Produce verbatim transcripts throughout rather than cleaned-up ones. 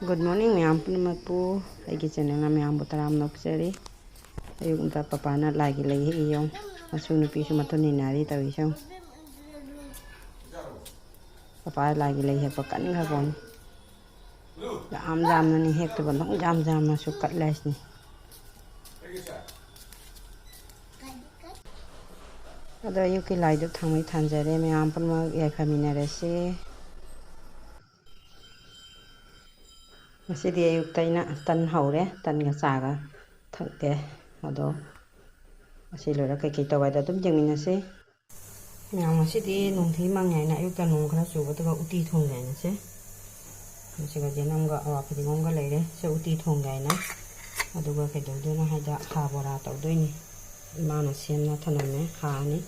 Good morning ꯃꯌꯥꯝ ꯄꯨꯝꯅꯃꯛꯄꯨ꯫ ꯑꯩꯒꯤ channelꯅ ꯃꯌꯥꯝꯕꯨ ꯇꯔꯥꯝꯅ ꯑꯣꯛꯆꯔꯤ꯫ ꯑꯌꯨꯛ ꯉꯟꯇꯥ ꯄꯄꯥꯅ ꯂꯥꯏꯒꯤ ꯂꯩ ꯍꯦꯛꯏ ꯌꯦꯡꯉꯨ꯫ ꯃꯁꯨ ꯅꯨꯄꯤꯁꯨ ꯃꯇꯨꯡ ꯏꯟꯅꯔꯤ ꯇꯧꯔꯤꯁꯦ ꯌꯦꯡꯉꯨ꯫ ꯄꯄꯥ ꯂꯥꯏꯒꯤ ꯂꯩ ꯍꯦꯛꯄ ꯀꯟꯈ꯭ꯔ ꯄꯣꯠꯅꯤ꯫ ꯌꯥꯝ ꯌꯥꯝꯅꯅꯤ ꯍꯦꯛꯇꯕ, ꯑꯗꯨꯝ ꯌꯥꯝ ꯌꯥꯝꯅꯁꯨ ꯀꯠꯂꯦ ꯍꯥꯏꯁꯤꯅꯤ꯫ ꯑꯗꯣ ꯑꯌꯨꯛꯀꯤ ꯂꯥꯏꯗꯨꯛ ꯊꯥꯎꯃꯩ ꯊꯥꯟꯖꯔꯦ꯫ ꯃꯌꯥꯝ ꯄꯨꯝꯅꯃꯛ ꯌꯥꯏꯐꯃꯤꯟꯅꯔꯁꯤ꯫ ꯉꯁꯤꯗꯤ ꯑꯌꯨꯛꯇ ꯑꯩꯅ ꯇꯟ ꯍꯧꯔꯦ, ꯇꯟꯒ ꯆꯥꯒ ꯊꯛꯀꯦ꯫ ꯑꯗꯣ ꯑꯁꯤ ꯂꯣꯏꯔ ꯀꯩꯀꯩ ꯇꯧ ꯍꯥꯏꯗꯣ ꯑꯗꯨꯝ ꯌꯦꯡꯃꯤꯟꯅꯁꯤ꯫ ꯃꯌꯥꯝ, ꯉꯁꯤꯗꯤ ꯅꯣꯡꯊꯤ ꯃꯪꯉꯦ ꯍꯥꯏꯅ ꯑꯌꯨꯛꯇ ꯅꯣꯡ ꯈꯔ ꯆꯨꯕꯗꯨꯒ ꯎꯇꯤ ꯊꯣꯡꯒꯦ ꯍꯥꯏꯅ ꯁꯦ꯫ ꯃꯁꯤꯒ ꯌꯦꯅꯝꯒ ꯑꯋꯥ ꯐꯗꯤꯒꯣꯝꯒ ꯂꯩꯔꯦ꯫ ꯁꯦ ꯎꯇꯤ ꯊꯣꯡꯒꯦ ꯍꯥꯏꯅ꯫ ꯑꯗꯨꯒ ꯀꯩꯗꯧꯗꯣꯏꯅꯣ ꯍꯥꯏꯗ ꯍꯥ ꯕꯣꯔꯥ ꯇꯧꯗꯣꯏꯅꯤ꯫ ꯏꯃꯥꯅ ꯁꯦꯝꯅ ꯊꯅꯝꯃꯦ ꯍꯥꯅꯤ꯫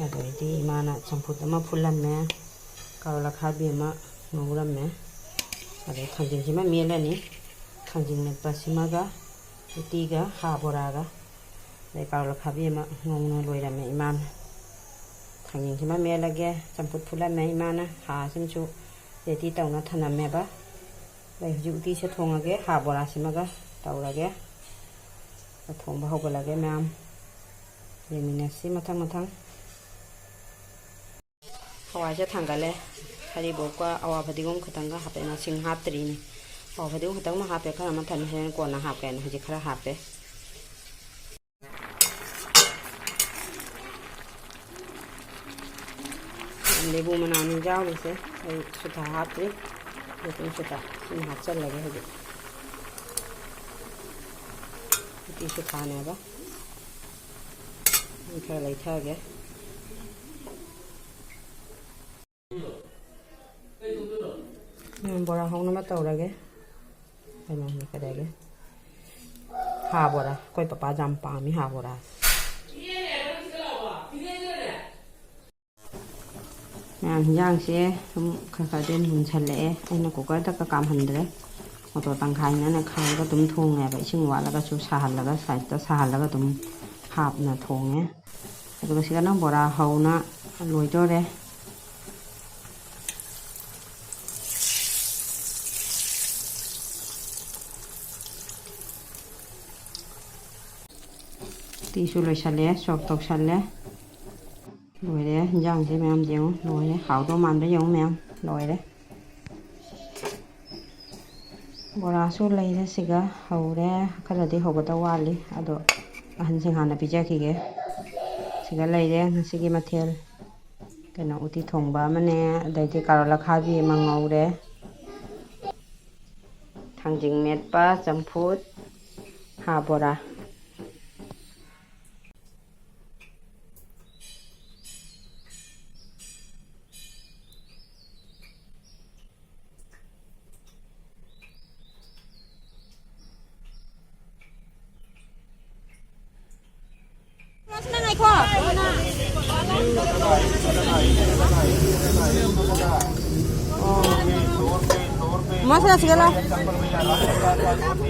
ꯑꯗꯩꯗꯤ ꯏꯃꯥꯅ ꯆꯝꯐꯨꯠ ꯑꯃ ꯐꯨꯠꯂꯝꯃꯦ꯫ ꯀꯥꯔꯣꯠ ꯑꯈꯥꯕꯤ ꯑꯃ ꯉꯧꯔꯝꯃꯦ꯫ ꯑꯗꯩ ꯊꯥꯡꯖꯤꯡꯁꯤꯃ ꯃꯦꯠꯂꯅꯤ꯫ ꯊꯥꯡꯖꯤꯡ ꯃꯦꯠꯄꯁꯤꯃꯒ ꯎꯇꯤꯒ ꯍꯥ ꯕꯣꯔꯥꯒ ꯑꯗꯩ ꯀꯥꯔꯣꯠ ꯑꯈꯥꯕꯤ ꯑꯃ ꯉꯧꯅ ꯂꯣꯏꯔꯝꯃꯦ ꯏꯃꯥꯅ꯫ ꯊꯥꯡꯖꯤꯡꯁꯤꯃ ꯃꯦꯠꯂꯒꯦ, ꯆꯝꯐꯨꯠ ꯐꯨꯠꯂꯝꯃꯦ ꯏꯃꯥꯅ, ꯍꯥꯁꯤꯃꯁꯨ ready ꯇꯧꯅ ꯊꯅꯝꯃꯦꯕ꯫ ꯑꯗꯩ ꯍꯧꯖꯤꯛ ꯎꯇꯤꯁꯦ ꯊꯣꯡꯉꯒꯦ, ꯍꯥ ꯕꯣꯔꯥꯁꯤꯃꯒ ꯇꯧꯔꯒꯦ꯫ ꯊꯣꯡꯕ ꯍꯧꯒꯠꯂꯒꯦ ꯃꯌꯥꯝ꯫ ꯌꯦꯡꯃꯤꯟꯅꯁꯤ ꯃꯊꯪ ꯃꯊꯪ꯫ ꯍꯋꯥꯏꯁꯦ ꯊꯥꯡꯒꯠꯂꯦ꯫ ꯍꯔꯤꯕꯣꯞꯀ ꯑꯋꯥ ꯐꯗꯤꯒꯣꯝ ꯈꯛꯇꯪꯒ ꯍꯥꯞꯄꯦ, ꯃꯁꯤꯡ ꯍꯥꯞꯇ꯭ꯔꯤꯅꯦ꯫ ꯑꯋꯥ ꯐꯗꯤꯒꯣꯝ ꯈꯛꯇꯪꯃꯛ ꯍꯥꯞꯄꯦ, ꯈꯔ ꯑꯃ ꯊꯝꯃꯦ, ꯍꯣꯔꯦꯟ ꯀꯣꯟꯅ ꯍꯥꯞꯀꯦꯅ ꯍꯧꯖꯤꯛ ꯈꯔ ꯍꯥꯞꯄꯦ꯫ ꯂꯦꯕꯨ ꯃꯅꯥꯅꯤ ꯌꯥꯎꯔꯤꯁꯦ, ꯑꯩ ꯁꯨꯊꯥ ꯍꯥꯞꯇ꯭ꯔꯤ꯫ ꯕꯦꯀꯤꯡ ꯁꯣꯗꯥ ꯁꯤꯅ ꯍꯥꯞꯆꯜꯂꯒꯦ ꯍꯧꯖꯤꯛ꯫ ꯕꯦꯀꯤꯡ ꯁꯣꯗꯥꯅꯦꯕ꯫ ꯈꯔ ꯂꯩꯊꯒꯦ꯫ ꯎꯝ, ꯕꯣꯔꯥ ꯍꯧꯅꯕ ꯇꯧꯔꯒꯦ꯫ ꯀꯩꯅꯣꯅꯦ, ꯀꯩꯗꯧꯔꯒꯦ? ꯍꯥ ꯕꯣꯔꯥ꯫ ꯑꯩꯈꯣꯏ ꯄꯄꯥꯁꯦ ꯌꯥꯝ ꯄꯥꯝꯃꯤ ꯍꯥ ꯕꯣꯔꯥ꯫ ꯃꯌꯥꯝ, ꯍꯤꯟꯖꯥꯡꯁꯦ ꯁꯨꯝ ꯈꯔ ꯈꯔꯗꯤ ꯃꯨꯟꯁꯜꯂꯛꯑꯦ꯫ ꯑꯩꯅ ꯀꯨꯀꯔꯗꯒ ꯀꯥꯝꯍꯟꯗ꯭ꯔꯦ꯫ ꯃꯣꯇꯣꯔ ꯇꯪꯈꯥꯏꯅꯅ ꯈꯥꯡꯗ ꯑꯗꯨꯝ ꯊꯣꯡꯉꯦꯕ꯫ ꯏꯁꯤꯡ ꯋꯥꯠꯂꯒꯁꯨ ꯁꯥꯍꯜꯂꯒ, ꯁꯥꯏꯗꯇ ꯁꯥꯍꯜꯂꯒ ꯑꯗꯨꯝ ꯍꯥꯞꯅ ꯊꯣꯡꯉꯦ꯫ ꯑꯗꯨꯒ ꯁꯤꯗꯅ ꯕꯣꯔꯥ ꯍꯧꯅ ꯂꯣꯏꯗꯣꯔꯦ꯫ ꯎꯇꯤꯁꯨ ꯂꯣꯏꯁꯜꯂꯦ, ꯁꯣꯛ ꯇꯧꯁꯜꯂꯦ꯫ ꯂꯣꯏꯔꯦ꯫ ꯏꯟꯖꯥꯡꯁꯦ ꯃꯌꯥꯝ ꯌꯦꯡꯉꯨ꯫ ꯂꯣꯏꯔꯦ꯫ ꯍꯥꯎꯗꯧ ꯃꯥꯟꯕ꯭ꯔꯥ ꯌꯦꯡꯉꯨ ꯃꯌꯥꯝ꯫ ꯂꯣꯏꯔꯦ꯫ ꯕꯣꯔꯥꯁꯨ ꯂꯩꯔꯦ꯫ ꯁꯤꯒ ꯍꯧꯔꯦ꯫ ꯈꯔꯗꯤ ꯍꯧꯒꯗꯧ ꯋꯥꯠꯂꯤ꯫ ꯑꯗꯣ ꯑꯍꯟꯁꯤꯡ ꯍꯥꯟꯅ ꯄꯤꯖꯈꯤꯒꯦ꯫ ꯁꯤꯒ ꯂꯩꯔꯦ ꯉꯁꯤꯒꯤ ꯃꯊꯦꯜ꯫ ꯀꯩꯅꯣ, ꯎꯇꯤ ꯊꯣꯡꯕ ꯑꯃꯅꯦ, ꯑꯗꯩꯗꯤ ꯀꯥꯔꯣꯠ ꯑꯈꯥꯕꯤ ꯑꯃ ꯉꯧꯔꯦ꯫ ꯊꯥꯡꯖꯤꯡ ꯃꯦꯠꯄ, ꯆꯝꯐꯨꯠ, ꯍꯥ ꯕꯣꯔꯥ꯫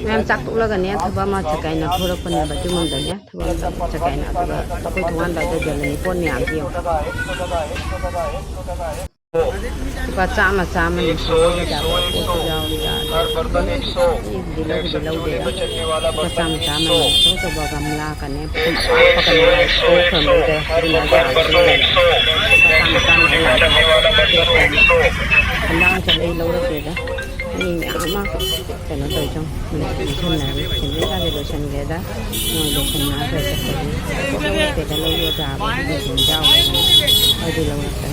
ꯃꯌꯥꯝ ꯆꯥꯛ ꯇꯣꯛꯂꯒꯅꯦ, ꯊꯕꯛ ꯑꯃ ꯆꯀꯥꯏꯅ ꯊꯣꯔꯛꯄꯅꯦꯕ꯫ ꯌꯨꯝꯂꯣꯝꯗꯒꯤ ꯊꯕꯛ ꯑꯃ ꯆꯀꯥꯏꯅ꯫ ꯑꯗꯨꯒ ꯑꯩꯈꯣꯏ ꯊꯣꯡꯒꯥꯟꯗ ꯗꯦꯂꯤ ꯄꯣꯠ ꯃꯌꯥꯝꯁꯦ ꯌꯦꯡꯉꯣ꯫ ꯂꯨꯄꯥ ꯆꯥꯝꯃ, ꯆꯥꯝꯃꯅꯤ ꯁꯣꯝꯗ ꯄꯣꯠꯁꯨ ꯌꯥꯎꯔꯤꯕ꯫ ꯑꯗꯨꯗꯤ ꯂꯧꯕꯨꯗꯤ ꯂꯧꯗꯦꯗ꯫ ꯂꯨꯄꯥ ꯆꯥꯝꯃ, ꯆꯥꯝꯃꯅꯤ꯫ ꯑꯆꯧ ꯑꯆꯧꯕ ꯒꯝꯂꯥꯒꯅꯦ, ꯄꯨꯈꯝ ꯑꯄꯥꯛꯄꯒꯅꯦ, ꯂꯥꯏ ꯊꯣꯛꯈ꯭ꯔꯕꯗꯨꯗ ꯑꯗꯨꯅ ꯌꯥꯕꯗꯨꯗ ꯂꯨꯄꯥ ꯆꯥꯝꯃ, ꯆꯥꯝꯃ ꯍꯥꯏ ꯂꯥꯛꯑꯦ꯫ ꯍꯟꯗꯥꯡ ꯆꯠꯂꯦ, ꯂꯧꯔꯛꯇꯦꯗ꯫ ꯃꯤ ꯃꯌꯥꯝ ꯑꯃ ꯀꯩꯅꯣ ꯇꯧꯔꯤꯁꯦ ꯌꯦꯡꯉꯣ꯫ ꯂꯣꯏꯁꯟꯅꯔꯦ꯫ ꯁꯦꯟꯗ꯭ꯔꯤꯀꯥꯁꯦ ꯂꯣꯏꯁꯟꯒꯦꯗ꯫ ꯃꯣꯏ ꯂꯣꯏꯁꯟꯅꯈ꯭ꯔꯦ ꯆꯠꯄꯒꯤ꯫ ꯄꯣꯠ ꯂꯧꯔꯛꯇꯦꯗ, ꯂꯧꯕ ꯌꯥꯕꯗꯨꯗꯤ ꯑꯗꯨꯝ ꯌꯥꯎꯈ꯭ꯔꯦꯗꯅ꯫ ꯑꯩꯗꯤ ꯂꯧꯔꯛꯇ꯭ꯔꯦ꯫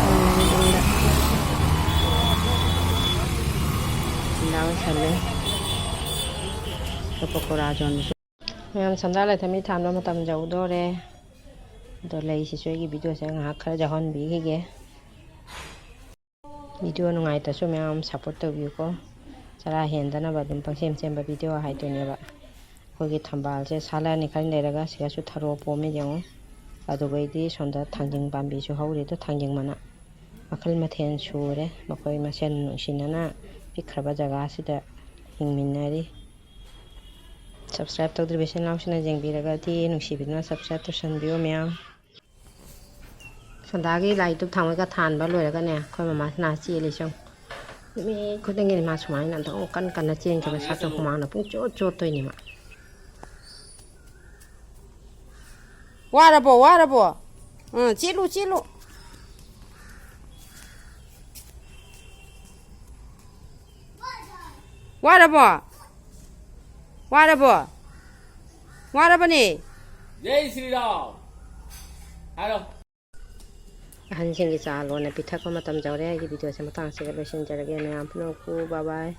ꯃꯌꯥꯝ ꯑꯃ ꯌꯦꯡꯅꯔꯤ꯫ ꯁꯟꯗꯥ ꯂꯣꯏꯁꯜꯂꯦ꯫ ꯄꯀꯣꯔꯥ ꯌꯣꯟꯕꯁꯨ꯫ ꯃꯌꯥꯝ ꯁꯟꯗꯥ ꯂꯩꯊꯝꯕꯤ ꯊꯥꯟꯕ ꯃꯇꯝ ꯌꯧꯗꯣꯔꯦ꯫ ꯑꯗꯣ ꯂꯩꯁꯤꯁꯨ ꯑꯩꯒꯤ ꯚꯤꯗꯤꯑꯣꯁꯦ ꯉꯥꯏꯍꯥꯛ ꯈꯔ ꯌꯥꯎꯍꯟꯕꯤꯈꯤꯒꯦ꯫ ꯚꯤꯗꯤꯑꯣ ꯅꯨꯡꯉꯥꯏꯇ꯭ꯔꯁꯨ ꯃꯌꯥꯝ ꯁꯞꯄꯣꯔꯠ ꯇꯧꯕꯤꯌꯨꯀꯣ꯫ ꯆꯔꯥ ꯍꯦꯟꯗꯅꯕ ꯑꯗꯨꯝ ꯄꯪꯁꯦꯝ ꯁꯦꯝꯕ ꯚꯤꯗꯤꯑꯣ ꯍꯥꯏꯗꯨꯅꯦꯕ꯫ ꯑꯩꯈꯣꯏꯒꯤ ꯊꯝꯕꯥꯜꯁꯦ ꯁꯥꯠꯂꯛꯑꯅꯤ ꯈꯔ ꯂꯩꯔꯒ꯫ ꯁꯤꯗꯁꯨ ꯊꯔꯣ ꯄꯣꯝꯃꯤ ꯌꯦꯡꯉꯨ꯫ ꯑꯗꯨꯒꯩꯗꯤ ꯁꯣꯝꯗ ꯊꯥꯡꯖꯤꯡ ꯄꯥꯝꯕꯤꯁꯨ ꯍꯧꯔꯤ꯫ ꯑꯗꯣ ꯊꯥꯡꯖꯤꯡ ꯃꯅꯥ ꯃꯈꯜ ꯃꯊꯦꯜ ꯁꯨꯔꯦ꯫ ꯃꯈꯣꯏ ꯃꯁꯦꯟ ꯅꯨꯡꯁꯤꯅꯅ ꯄꯤꯛꯈ꯭ꯔꯕ ꯖꯒꯥꯁꯤꯗ ꯍꯤꯡꯃꯤꯟꯅꯔꯤ꯫ ꯁꯕꯁꯀ꯭ꯔꯥꯏꯕ ꯇꯧꯗ꯭ꯔꯤꯕ ꯏꯆꯤꯟ ꯏꯅꯥꯎꯁꯤꯡꯅ ꯌꯦꯡꯕꯤꯔꯒꯗꯤ ꯅꯨꯡꯁꯤꯕꯤꯗꯨꯅ ꯁꯕꯁꯀ꯭ꯔꯥꯏꯕ ꯇꯧꯁꯟꯕꯤꯌꯨ ꯃꯌꯥꯝ꯫ ꯁꯟꯗꯥꯒꯤ ꯂꯥꯏ ꯙꯨꯞ ꯊꯥꯡꯃꯩꯒ ꯊꯥꯟꯕ ꯂꯣꯏꯔꯒꯅꯦ, ꯑꯩꯈꯣꯏ ꯃꯃꯥꯁꯤꯅ ꯆꯦꯜꯂꯤ ꯁꯨꯝ꯫ ꯃꯤ ꯈꯨꯗꯤꯡꯒꯤꯅꯤ ꯃꯥ ꯁꯨꯃꯥꯏꯅ ꯑꯗꯨꯝ ꯀꯟ ꯀꯟꯅ ꯆꯦꯟꯈꯤꯕ, ꯁꯥꯠꯇꯣ ꯍꯨꯃꯥꯡꯅ ꯄꯨꯡ ꯆꯣꯠ ꯆꯣꯠꯇꯣꯏꯅꯤ ꯃꯥ꯫ ꯋꯥꯔꯕꯣ? ꯋꯥꯔꯕꯣ? ꯎꯝ, ꯆꯦꯜꯂꯨ, ꯆꯦꯜꯂꯨ꯫ ꯋꯥꯔꯕꯣ? ꯋꯥꯔꯕꯣ? ꯋꯥꯔꯕꯅꯦ꯫ ꯖꯩ ꯁ꯭ꯔꯤ ꯔꯥꯝ ꯍꯥꯏꯔꯣ꯫ ꯑꯍꯟꯁꯤꯡꯒꯤ ꯆꯥ ꯂꯣꯟꯅ ꯄꯤꯊꯛꯄ ꯃꯇꯝ ꯌꯧꯔꯦ꯫ ꯑꯩꯒꯤ ꯚꯤꯗꯤꯑꯣꯁꯦ ꯃꯇꯥꯡ ꯑꯁꯤꯗ ꯂꯣꯏꯁꯤꯟꯖꯔꯒꯦ꯫ ꯃꯌꯥꯝ ꯄꯨꯝꯅꯃꯛꯄꯨ bye bye꯫